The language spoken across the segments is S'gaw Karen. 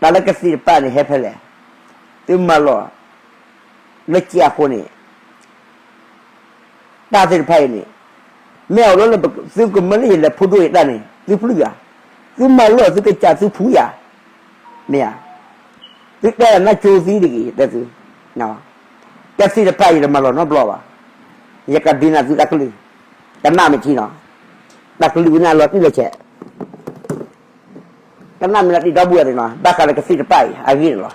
တၢ်လၢကသံၣ်တပၤန့ၣ် ဟဲဖဲလဲၣ်, သုမၤလီၤ လၢကၠ့အဃိန့ၣ် တၢ်သ့ၣ်တဖၣ်အံၤန့ၣ် မ့ၢ်အီၤလၢ သုကမၢလၢယလဲၤဖုဒိၣ်ယတၢ်န့ၣ် သုပျုၢ်ယၤ, သုမၤလီၤသုကစၢ်သုဖှူယၤ, မ့ၢ်ဧါ, သုတဲလၢနၢ်ကၠိသံတဂ့ၤ တဲသု, ကသံၣ်တဖၣ်ယတမၤလီၤနီတဘျီဘၣ်, ယကဒုးနၢ်သုတၢ်ကလုၢ်, ကနၣ်မ့ၢ်ထံနီၤ, တၢ်ကလုၢ်ဝဲန့ၣ်လီၤတံၢ်လီၤဆဲး ကနၣ်မ့ၢ်လီၤတံၢ်ဒီပုၢ်ဝဲၢ်သ့ၣ်နီၤ ဘၣ်ဃးလၢကသံၣ်တဖၣ်အံၤ အဂ့ၢ်န့ၣ်လီၤ,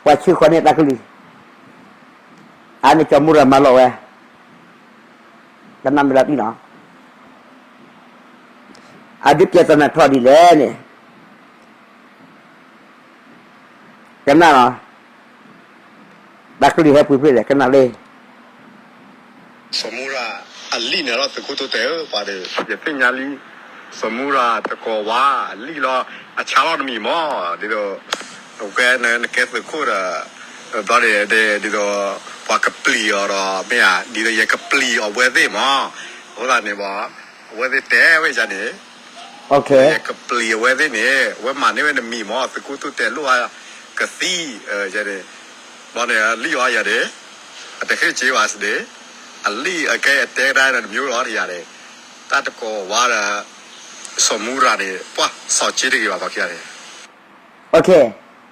ပှၤဆှၢဃီၤန့ၢ်တၢ်ကလုၢ်, အါန့ၣ်ကၠီၤမူရၤမၤလီၤဝဲ, ကနၣ်မ့ၢ်လီၤတံၢ်နီၤ, အဒုးပျဲၢ်သနၢ်ထီၣ်ဒ်လဲၣ်န့ၣ် ကနၣ်လီၤ, တၢ်ကလုၢ်ဟဲပှ့ၤဖျၢၣ်လဲၣ် ကနၣ်လၢ စီၤမူရၤအလံၣ်န့ၣ်လီၤ သုးခိၣ်တိတဲာ်ဧၢ ပှၤဒီး ယသ့ၣ်ညါလံ, စီၤမူရၤတကိးဝါအလံၣ်လီၤ, အဆါလီၤတမံၤမး, ဒ်သိး အဝဲနကဲသုးခိၣ်ဒီး ဘျီန့ၣ် ဒ်သိး ပှၤကပျံၤအီၤဒီး မ့ၢ်ဧါ, ဒ်သိးယကပျံၤအဝဲသ့ၣ်မး, အဃိသတးန့ၣ်ဘၣ် အဝဲသ့ၣ်တဲဝဲန့ၣ် ယကပျံၤအဝဲသ့ၣ်န့ၣ် အဝဲမၤန့ၢ်ဝဲတမံၤမး, သုးခိၣ်တိတဲာ်လိၣ်အကသံၣ်န့ၣ်, ဘျီန့ၣ် လံၣ်အီၤယၤဒီး အတဃ့ၢ်စ့ဘၣ်စ့ၢ်, အလံၣ်အကဲအတဲတၢ်န့ၣ်တမံၤလီၤတယၤဒီး တၢ်တကိးဝါဒီး စီၤမူရၤန့ၣ် ပှၤစီၤစ့တဂ့ၤဘၣ် ပှၤခံဂၤန့ၣ်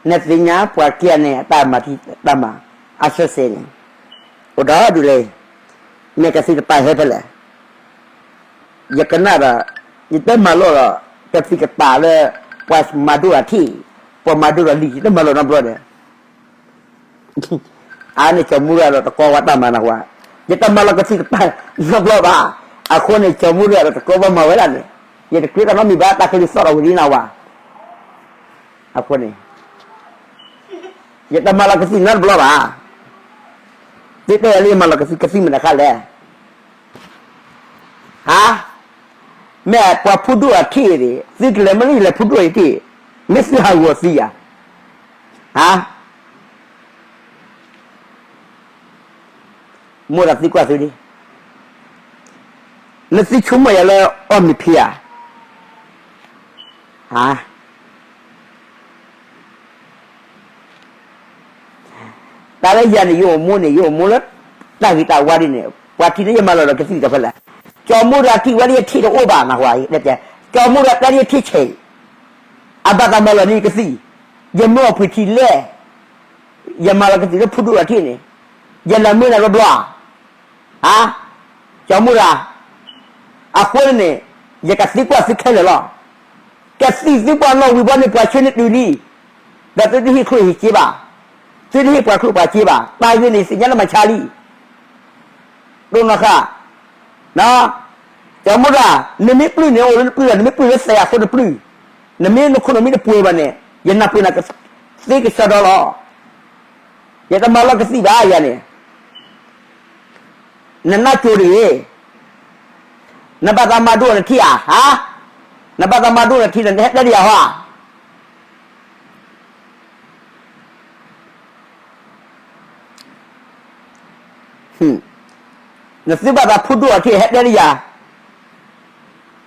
နသ့ၣ်ညါပှၤခံဂၤန့ၣ် အတၢ်မၤတၢ်မၤ အဆၢစဲးန့ၣ် အိၣ်ဒီဒူၣ်လဲၣ်, မ့ၢ်ကသံၣ်တပၤဟဲဖဲလဲၣ်, ယကနၣ်ဒီး ယတမၤလိာ်ဒီး ကသံၣ်ကပၤလၢ ပှၤမၤဒိၣ်အထံၣ်, ပှၤမၤဒိၣ်ဒီးလံာ် ယတမၤလိာ်နီတဘျီဒီး အါန့ၣ်ကၠီၤမူရၤဒီးတကိးဝဲတၢ်မၤနၢ်ဟူဧါ, ယတမၤလီၤကသံၣ်တပၤနီတဘျီဘၣ်, အဃိန့ၣ် ကၠီၤမူရၤဒီးတကိးဝဲမၤဝဲဒၣ်န့ၣ်, ယတကြၢးတၢ်နီတမံၤဘၣ် တၢ်ကလုၢ်သီၣ်ထီၣ်ဝံၤလံနၢ်ဟူဧါ, အဃိန့ၣ် ယတမၤလီၤကသံၣ်နီတဘျီဘၣ်, သုတဲယၤလၢယမၤလီၤကသံၣ် ကသံၣ်မနုၤတခါလဲၣ်, ဟါ, မ့ၢ်ပှၤဖုဒိၣ်အထံၣ်န့ၣ် သုကလဲၤမ့ၢ်လၢယလဲၤဖုဒိၣ်ယထံၣ်, မ့ၢ်သုဟးဂီၤသံယၤ, ဟါ မိၢ်ဒီးသံကွၢ်သုဒ်, လၢသုဆိကမိၣ်ယၤလၢအီၣ်မ့ၤဖံဧါ, ဟါ, တၢ်လၢယၤန့ၣ် ယအိၣ်မူန့ၣ် ယအိၣ်မူလၢ တၢ်ဂ့ၤတၢ်ဝါဒ်န့ၣ် ပှၤထံၣ်လၢယမၤလီၤဒီးကသံၣ်ဒီးဖဲလဲၣ်, ကၠီၤမူရၤထံၣ်ဝဲလၢယထံၣ်တအိၣ်ဘၣ်နၢ်ဟူဧါ, ကၠီၤမူရၤတဲလၢယထံၣ်ဆဲး, အဘၣ်သးမၤလီၤန့ၢ်ယကသံၣ်, ယမၢအီၣ်ပှ့ၤထံလဲၣ် ယမၤလီၤကသံၣ်လၢဖုဒိၣ်အထံၣ်န့ၣ်, ယလၢမုၢ်နၤတဘျီဧါ, ဟါ, ကၠီၤမူရၤ, အဃိန့ၣ် ယကသံကွၢ်သုခဲလၢာ်လီၤ, ကသံၣ်သုပှၤနီၣ်ဝံၤဘီန့ၣ် ပှၤဆှၢန့ၢ်တုၤလံ, ဒီးသုတဟ့ၣ်ချိၣ်ဟ့ၣ်စ့ဘၣ်, သုတဟ့ၣ်ပှၤချိၣ်ပှၤစ့ဘၣ်, တၢ်ဂ့ၢ်န့ၣ် သ့ၣ်ညါလၢမၤဆါလံ ဒိၣ်နီၢ်ဃၣ်, ကၠီၤမူရၤ, နမ့ၢ်ပျုၢ်န့ၣ် အိၣ်လၢနပျုၢ်လီၤ, နမ့ၢ်ပျုၢ်လၢသဲးအဃိနပျုၢ်, နမ့ၢ်နခိၣ်နမ့ၢ်တပှဲၤဘၣ်န့ၣ် ယနၢ်ပၢၢ်နၤသ့ကစီဒီလီၤ, ယတမၤလီၤကသံၣ်ဘၣ်ယၤန့ၣ်, နနၢ်ကၠိတဂ့ၤ, နဘၣ်သးမၤဒိၣ်နထံၣ်ဧါ, ဟါ, နဘၣ်သးမၤဒိၣ်နထံၣ်ဒီး နဟဲတဲတယၤဟီဧါ နသုဘၣ်သးဖုဒိၣ်အထံၣ်ဟဲတဲတယၤ,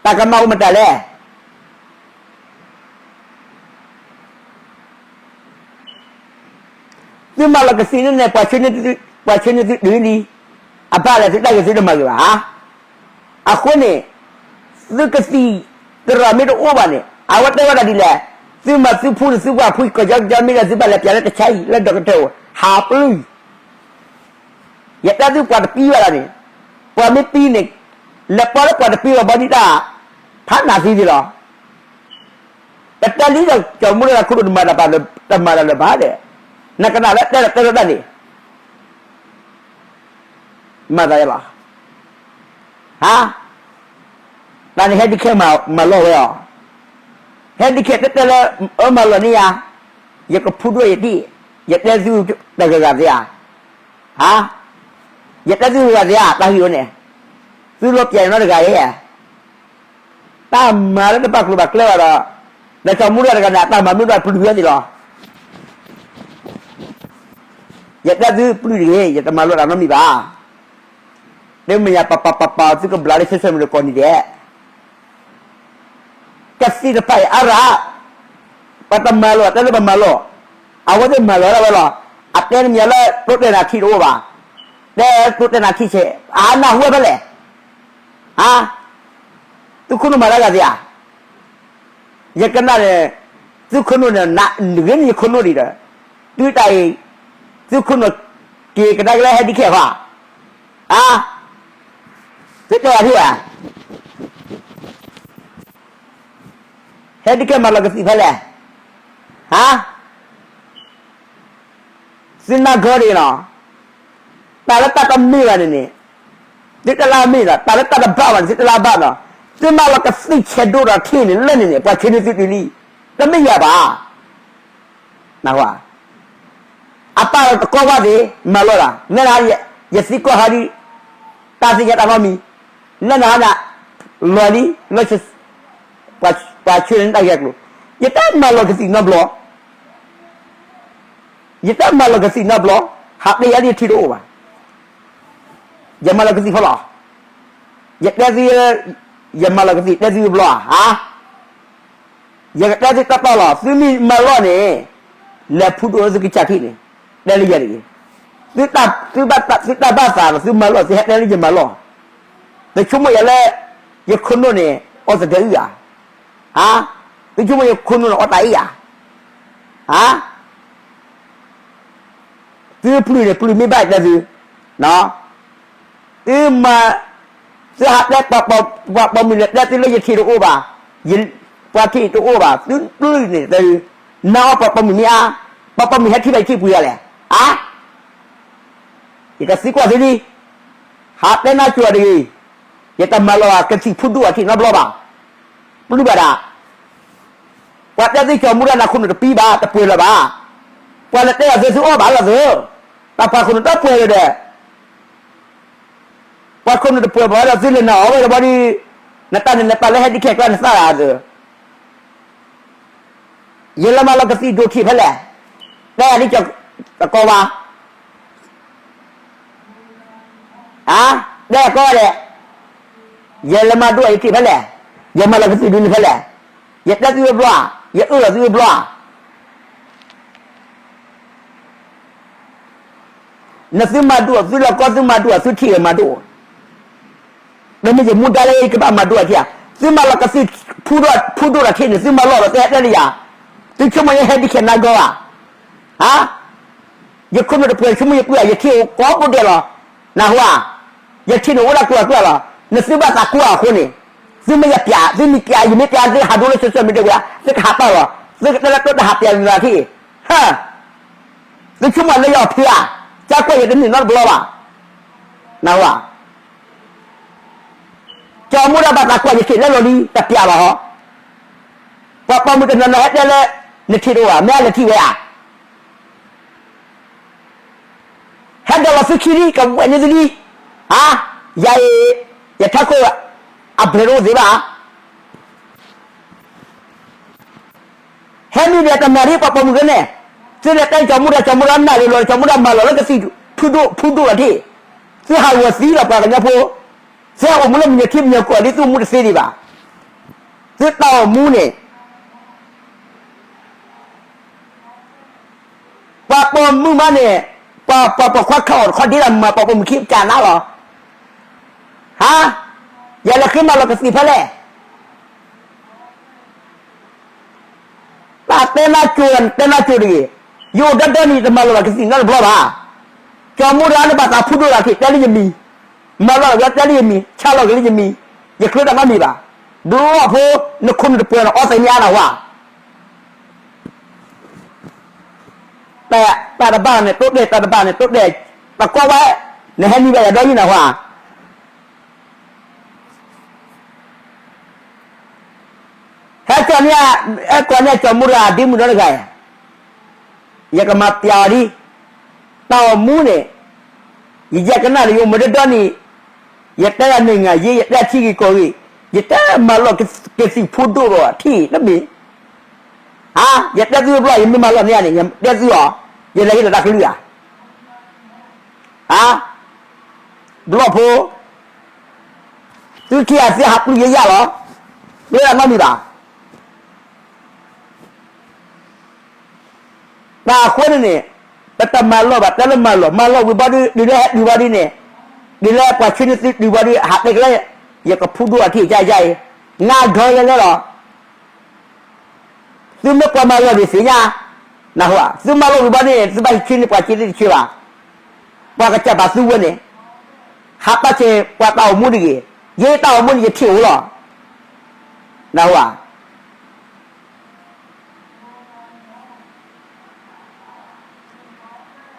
တၢ်ကမၣ်အိၣ်မတၤလဲၣ်, သုမၤလီၤကသံၣ်န့ၣ် ပှၤဆှၢန့ၢ်သုတုၤလံ, အဘၣ်လဲၣ်သုတၢ်ဂ့ၤသုတမၤဂ့ၤဘၣ်ဧါ, အဃိန့ၣ် သုကသံၣ်သရၣ်မ့ၢ်တအိၣ်ဘၣ်န့ၣ် အဝဲတဲဝဲဒၣ်ဒ်လဲၣ်, သုမၤသုဖှူန့ၣ်သုပှၤဖှူကီၢ်ကၠီကၠီမ့ၢ်ဒီးသုဘၣ်လဲၤပျးလၢတဆါအံၤ လၢဒီကထၢၣ်အိၣ် ဟးပျုၢ် ယတဲသုပှၤတပံဘၣ်လီၤန့ၣ်, ပှၤမ့ၢ်ပံန့ၣ် လဲၤပီလၢပှၤတပံဘၣ်ဘီဒ်တၢ် ဖးနးသံသ့လီၤ, တတဲလံဒီးကၠီၤမူလၢခိၣ်ဒိၣ်တမၤတၢ်လၢၤဘၣ်ဒီး, နကနၣ်လၢတဲလီၤတဲလီၤတၢ်န့ၣ် မၤသးယလီၤ, ဟါ, တၢ်န့ၣ်ဟဲဒုးခဲမၤလီၢ်ဝဲအီၤ, ဟဲဒုးခဲတဲတဲလၢ အၢမၤလီၢ်န့ၢ်ယၤ, ယကဖုဒိၣ်ယဒံၣ်, ယတဲသုတဂၤဂၤသ့ဧါ, ဟါ, ယတဲသုတဂၤဂၤသ့ဧါ တၢ်ဂ့ၢ်ဝဲန့ၣ်, သုလီၤပျဲၢ်နီတဂၤဧါ တၢ်မၤလၢတဘၣ်ကျိၤဘၣ်ကျဲဘၣ်ဒီး, ဒီးကၠီၤမူရၤတဂၤန့ၣ် အတၢ်မၤမ့ၢ်ဒိၣ်ပျုၢ်ဝဲသ့ၣ်လီၤ, ယတဲသုပျုၢ်တဂ့ၤ ယတမၤလိတၢ်နီတမံၤဘၣ်, တမ့ၢ်ယၤပပပပသုကဘျးလၢ social media ကိးနံၤဒဲး ကသံၣ်တဖၣ်အံၤအါရၣ်, ပှၤတမၤလိာ် တဲလၢပမၤလိာ်, အဝဲသ့ၣ်မၤလိာ်ဒၣ်ဝဲလီၤ. အတဲနမံၤလၢတိတဲနၤထံတအိၣ်ဘၣ်, တဲတိတဲနၤထံဆဲး အနၢ်ဟူဝဲဖဲလဲၣ်, ဟါ, သုခိၣ်နူာ်မၤတၢ်ဂၤသ့ဧါ, ယကနၣ်န့ၣ်, သုခိၣ်နူာ်န့ၣ် နဂ့ၤန့ၣ်ယခိၣ်နူာ်ဒံးဒီး, တုၤတၢ်အံၤ, သုခိၣ်နူာ်, က့ၤကဒါက့ၤလၢဟဲဒ်ခဲၣ်ခီ, ဟါ, သုတဲအီၤထံၣ်ဧါ ဟဲဒ်ခဲၣ်မၤလီၤကသံၣ်ဖဲလဲၣ်, ဟါ, သုနၢ်ကီဒ်အံၤလီၤ, တၢ်လၢတၢ်တမ့ၢ်ဘၣ်န့ၣ်န့ၣ်, သုတလၢမ့ၢ်ဒီး တၢ်လၢတၢ်တဘၣ်ဘၣ်န့ၣ် သုတလၢဘၣ်ဒီး, သုမၤလီၤကသံၣ်ဆဲးဒိၣ်ဒီးထံၣ်န့ၣ် လၢန့ၣ်န့ၣ် ပှၤဆှၢန့ၢ်သုတုၤလံ, တမ့ၢ်ယၤဘၣ် နၢ်ဟူဧါ, အပၢ်တကီဘၣ်သ့ၣ် မၤလီၤတၢ် နဲဒၣ်, ယသံကွၢ်ဟီဒ်, တၢ်သ့ၣ်ညါတၢ်နီတမံၤ, နဲဒၣ်, လီၤလံ, လၢ, ပှၤဆှၢန့ၢ်တၢ်ဂ့ၢ်အကျိၤ, ယတမၤလီၤကသံၣ်နီတဘျီ, ယတမၤလီၤကသံၣ်နီတဘျီ, ဟးတဲယၤလၢယထံတအိၣ်ဘၣ်, ယမၤလီၤကသံၣ်ဖဲလဲၣ်, ယတဲသု, ယမၤလီၤကသံၣ်တဲသုတဘျီဧါ, ယကတဲသုတီတီလီၤ, သုမ့ၢ်မၤလီၤန့ၣ်, လဲၤဖူဒိၣ်လၢသုကစၢ်ထံၣ်န့ၣ်, တဲလၢယၤတဂ့ၤ, သုတၢ်ဘၣ်သးဒီးသုမၤလီၤ သုဟဲတဲလၢယမၤလီၤ, သုဆိကမိၣ်ယၤလၢ, ယခိၣ်နူာ်န့ၣ် အီသဒၢအုၣ်ဧါ, ဟါ, သုဆိကမိၣ်ယခိၣ်နူာ်န့ၣ် အီတၢ်အ့ၣ်ဧါ, ဟါ သုပျုၢ်န့ၣ် ပျုၢ်မ့ၢ်ဘၣ်တဲသု, သုမၤ, သုဟးတဲ, ပှၤပိာ်မုၣ်လဲၤတဲသုလၢယထံတအိၣ်ဘၣ်, ပှၤထံတအိၣ်ဘၣ်, သုပျုၢ်န့ၣ်တဲသု, နအီပှၤပိာ်မုၣ်မ့ၢ်အါ, ပှၤပိာ်မုၣ်ဟဲထံၣ်ဘၣ်ယထံၣ်ပှဲၤဂၤလဲၣ်, အါ, ယကသံကွၢ်သုလံ, ဟးတဲနၢ်ကၠိၤတဂ့ၤ, ယတမၤလီၤကသံၣ်ဖူဒိၣ်အထံနီတဘျီဘၣ်, ပျုၢ်ဘၣ်ဒၣ် ပှၤတဲသုကၠီၤမူဒါနခိၣ်နူာ်တပံဘၣ် တပှဲၤလၢၤဘၣ်, ပှၤလဲၤတဲအီၤသုသုအီၣ်ဘၣ်လီၤသု, တၢ်ပှၤခိၣ်နူာ်တပှဲၤလၢၤဒီး, ပှၤခိၣ်နူာ်တပှဲၤဘၣ်ဒီး သုလဲၤနၤအီၣ်ဝဲတဘျီဒီး, နတၢ်န့ၣ်လဲၤပာ်လၢဟဲဒ်ခဲၣ်ကျါနသၣ်ဂၤသု, ယလဲၤမၤလီၤကသံၣ်ဒိၣ်ထံၣ်ဖဲလဲၣ်, တဲယၤဒ်ကီၤ, တကီဘၣ် ဧါ, တဲကီဒဲး, ယလဲၤမၤဒိၣ်ယထံၣ်ဖဲလဲၣ်, ယမၤလီၤကသံၣ်ဒိၣ်န့ၣ်ဖဲလဲၣ်, ယတဲသုတဘျီဧါ, ယအၢၣ်လီၤသုတဘျီဧါ, နသုမၤဒိၣ် သုလီၢ်ကီသုမၤဒိၣ် သုထံၣ်ဂ့ၤမၤဒိၣ်, တမ့ၢ်ယမူဒါလၢယကဘၣ်မၤဒိၣ်အထံဧါ, သုမၤလီၤကသံၣ်, ဖူဒိၣ်တၢ်ထံၣ်န့ၣ် သုမၤလီၤဒီးသုဟဲတဲလၢယၤ, သုဆိကမိၣ်ယဟဲဒ်ခဲၣ်နၤဂီၤဧါ, ဟါ ယခိၣ်နူာ်တပှဲၤဆိကမိၣ်ယပှဲၤ ယထံၣ်အိၣ်ကိးပူၤဒဲးလီၤ, နၢ်ဟူဧါ, ယထံၣ်န့ၣ်အိၣ်ဒၣ်ကျိၤအကျါလီၤ, နသုဘၣ်သးကွၢ်အဃိန့ၣ်, သုမ့ၢ်ယပျး သုမ့ၢ်ပျး ယမ့ၢ်ပျး သုဟးဒိလၢ social media ဝဲ သုကဟးပာ်လီၤ, သုကတဲလၢတိတၢ်ဟးပျးလၢနသးထံၣ်, ဟၢ, သုဆိကမိၣ်လၢယအီၣ်ဖံးဧါ, ကကွဲၢ်ယတန့ၢ်နီတဘျီဘၣ်, နၢ်ဟူဧါ ကၠီၤမူဒါဘၣ်သးကွၢ်ယထံၣ်လၢလီၤလံ တပျးဘၣ်ဟီ, ပှၤပိာ်မုၣ်တနီၤနီၤဟဲတဲလၢ, နထံၣ်တအိၣ်ဘၣ် မ့ၢ်အါလဲၤထံၣ်ဝဲဧါ, ဟဲဒိးလီၤသုခံလံ ကဝဲၢ်န့ၢ်သုလံ, ဧါ, ယၤအံၤ, ယထးခိၣ်, အဘျဲၣ်တအိၣ်သ့ဘၣ် ဟဲမ့ၢ်ဒီးတနာ်ဒ်ပှၤပိာ်မုၣ်ကန့ၣ်, သုလဲၤတဲကၠီၤမူဒါ ကၠီၤမူဒါနာ်လၢလီၤ ကၠီၤမူဒါမၤလီၤလၢကသံၣ်, ဖူဒိၣ် ဖူဒိၣ်လီၤထံၣ်, သုဟးဂီၤသံလီၤပှၤကညီဖိ, သုဟးအိၣ်မူလၢမုၢ်နံၤထံမုၢ်နံၤကီၢ်လံ သုမူတသ့ဒံးဘၣ်, သုတၢ်အိၣ်မူန့ၣ် ပှၤပိာ်မုၣ်မးန့ၣ်, ပှၤ ပှၤပိာ်ခွါခးအီၤတခီဒ်လၢမၤပှၤပိာ်မုၣ်ခံကနးလီၤ, ဟါ, ယလဲၤဃ့မၤလီၤကသံၣ်ဖဲလဲၣ်, တၢ်တဲနၢ်ကၠိၤ တဲနၢ်ကၠိၤတဂ့ၤ, ယအိၣ်ဒီဒီနံၤ တမၤလီၤကသံၣ်နီတဘျီဘၣ်, ကၠီၤမူဒါနဘၣ်သးဖူဒိၣ်လီၤထံၣ် တဲလၢယမံၤ, မၤလီၤကသံၣ်တဲလၢယမံၤ ဆါလီၤက့ၤလၢယမံၤ, ယချုးတၢ်နီတမံၤဘၣ်, ဘျီဖိ, နခိၣ်နူာ်တပှဲၤန့ၣ် အီသံးမ့ၢ်အါနၢ်ဟူဧါ တၢ်တဘၣ်န့ၣ် တိတဲာ် တၢ်တဘၣ်န့ၣ် တိတဲာ်, တကီဝဲ, နဟဲနံၤဘၣ်ယၤဒီးယနၢ်ဟူဧါ, ဟဲကီၢ်န့ၣ်, ဟဲကီၢ်န့ၣ်ကၠီၤမူဒါဒ်မုၢ်ဒီတဂၤ, ယကမၤပျးအီၤဒ်, တၢ်အိၣ်မူန့ၣ်, ယယဲကနၣ်လၢယအိၣ်မူဒီဒီနံၤ, ယတဲဒၣ်န့ၣ်ငါယ့ ယတဲထံဂ့ၢ်ကီၢ်ဂ့ၢ်, ယတဲမၤလီၤကသံၣ်ဖူဒိၣ်ဒီးထံၣ်တမ့ၢ်, ဧါ, ယတဲသုတဘျီ ယမ့ၢ်မၤလီၤန့ၢ်န့ၣ် ယတဲသုအီၤ, ယလဲၤဟ့ၣ်လီၤတၢ်ကလုၢ်ဧါ, ဧါ, ဘျီဖိ, သုထံၣ်ဧါ သုဟးပျုၢ်ယဲယၤလီၤ, ပျုၢ်တၢ်နီတမံၤဘၣ်. တၢ်အဃိန့ၣ်န့ၣ် ပတမၤလီၢ်ဘၣ် တဲလၢမၤလီၢ် မၤလီၢ်ဝံၤဘီဒုး တုၤလၢဟဲတုၤဘီဒုးန့ၣ် တုၤလၢပှၤဆှၢန့ၢ်သုတုၤဘီဒုး ဟးတဲကလၢ ယကဖူဒိၣ်အထံၣ် ယအံၤ နါဒီလၢလၢလီၤ. သုမ့ၢ်ပှၤမၤလီၢ်န့ၣ်သ့ၣ်ညါ, နၢ်ဟူဧါ, သုမၤလီၢ်ဝံၤဘီန့ၣ် သုဘၣ်ဟံးဆှၢန့ၢ်ပှၤစ့သ့ၣ်တဆှၢဘၣ်. ပှၤကစၢ်ပာ်သုဝဲန့ၣ် ဟးပာ်ဆၢပှၤတၢ်အိၣ်မူတဂ့ၤ, ယတၢ်အိၣ်မူန့ၣ်ယထံၣ်အိၣ်လီၤ. နၢ်ဟူဧါ.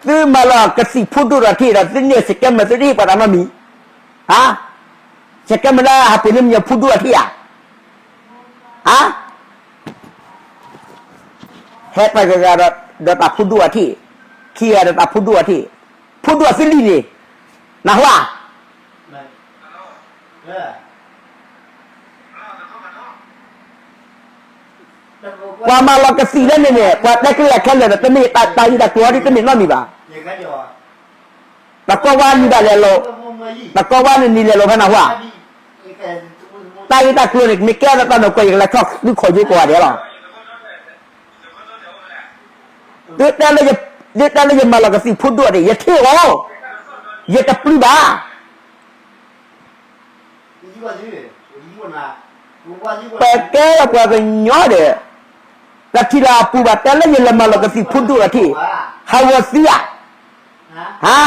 သုမၤလီၤကသံၣ်ဖူဒိၣ်ဒီးထံၣ်ဒီး သုန့ၢ်စကဲမၢသုတဟ့ၣ်ပှၤတၢ်နီတမံၤ, ဟါ, စကဲမၢလၢဟးပှ့ၤန့ၢ်မညီဖူဒိၣ်အထံၣ်ဧါ, ဟါ, ဟဲပှၤဂၤဂၤဒီးတၢ်ဖူဒိၣ်အထံၣ်, ခံဂၤဒီးတၢ်ဖူဒိၣ်အထံၣ်, ဖူဒိၣ်အသုလံၣ်န့ၣ်, နၢ်ဟူဧါ. ပှၤမၤလီၤကသံၣ်လၢန့ၣ်န့ၣ် ပှၤတဲကလဲၣ်ခဲလၢာ်ဒီး တမ့ၢ်တၢ်ဂ့ၢ်တၢ်ကျိၤအံၤ တမ့ၢ်နီတမံၤဘၣ်. တကီဝါနံၤဘၣ်လဲၤလိာ်, တကီဝါန့ၣ်နံၤလဲၤလိာ်ဖဲနၢ်ဟူဧါ. တၢ်ဂ့ၢ်တၢ်ကျိၤန့ၣ် မ့ၢ်ကဲထီၣ်တၢ်နီၢ်ကီၢ် ယကလဲၤထီၣ်သုခီၣ်ယိကိးဂၤဒဲးလီၤ. သုတဲလၢယမၤလီၤကသံၣ်ဖူဒိၣ်န့ၣ် ယထံၣ်အီၤ, ယတပျုၢ်ဘၣ်. ပကဲထီၣ်ပှၤကညီဒီး တထံၣ်လၢအပူၤဘၣ် တဲလၢယလဲၤမၤလီၤကသံၣ်ဖူဒိၣ်အထံၣ်, ဟးဂီၤသံဧါ, ဟါ,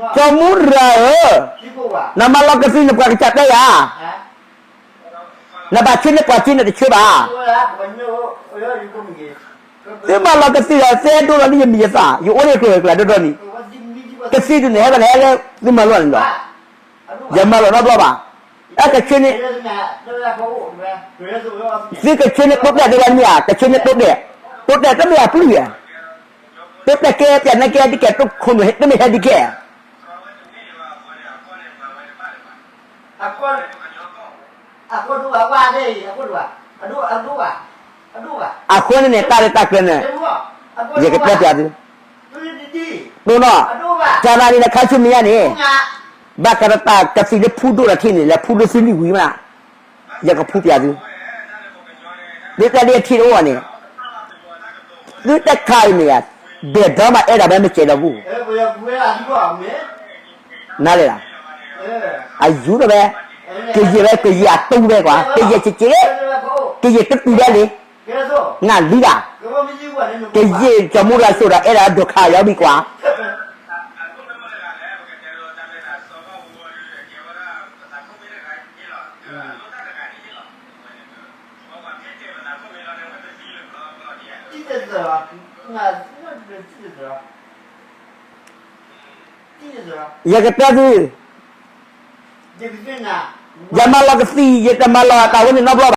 ကၠီမူရၤဧၢ, နမၤလီၤကသံၣ်န့ၣ် ပှၤကစၢ်တဲယၤ, နဘၣ်ဆှၢန့ၢ်ပှၤစ့န့ၣ်တဆှၢဘၣ်. သုမၤလီၤကသံၣ်ဒီး သ့ဒိၣ်လီၤလၢယမံၤယသၣ်, ယအိၣ်လၢယကျိၤကျါဒီဒီနံၤ, ကသံၣ်ဒုးန့ၣ် ဟဲဘၣ်န့ၣ်ဟဲလၢသုမၤလီၤန့ၣ်လီၤ. ယမၤလီၤနီတဘျီဘၣ်. အဲ ကဆှၢန့ၢ်, သုကဆှၢန့ၢ်တိတဲာ်ဒ်ဝဲမ့ၢ်ဧါ, ကဆှၢန့ၢ်တိတဲာ်, တိတဲာ်တမ့ၢ်အပျုၢ်ဧါ, တိတဲာ်ကဲပျဲၢ်နဲကဲဒ်ကဲတိခိၣ်နူာ်ဟဲတမ့ၢ်ဟဲဒ်ကဲ အဃိန့ၣ်န့ၣ် တၢ်ရဲၣ်တၢ်ကျဲၤန့ၣ် ယကတဲပျးသု, တိၢ်နီၢ်, ကနၤန့ၣ် နခါဆူမဲာ်ညါန့ၣ် ဘၣ်ဃးဒီးတၢ်ကသံၣ်လၢဖူဒိၣ်ဒီးထံၣ်န့ၣ် လဲၤဖူဒိၣ်သုလံၣ်ဝံၤမး, ယကဖူပျးသု, ဒ်တဲဒ်အထံၣ်တအိၣ်န့ၣ်, သုတခါအံၤန့ၣ်, ဒဲးဒီမးအဲၣ်ဒိးဝဲမ့ၢ်စဲးဒီးပူၤ နၤလဲၣ်, အယူၤဒီးဝဲ, ကယဲၢ်ဝဲကယဲၢ်အတူဝဲကွၢ်, ကယဲၢ်ကက့, ကယဲၢ်တတူဝဲလံ, နလံဒၣ်, ကယဲၢ်ကၠီမူရၤစိၤဒီးအဲၣ်ဒိးဒိးခါယီဘံကွၢ် ယကတဲသု, ယမၤလီၤကသံၣ် ယတမၤလီၤတၢ်ဝဲန့ၣ်နီတဘျီ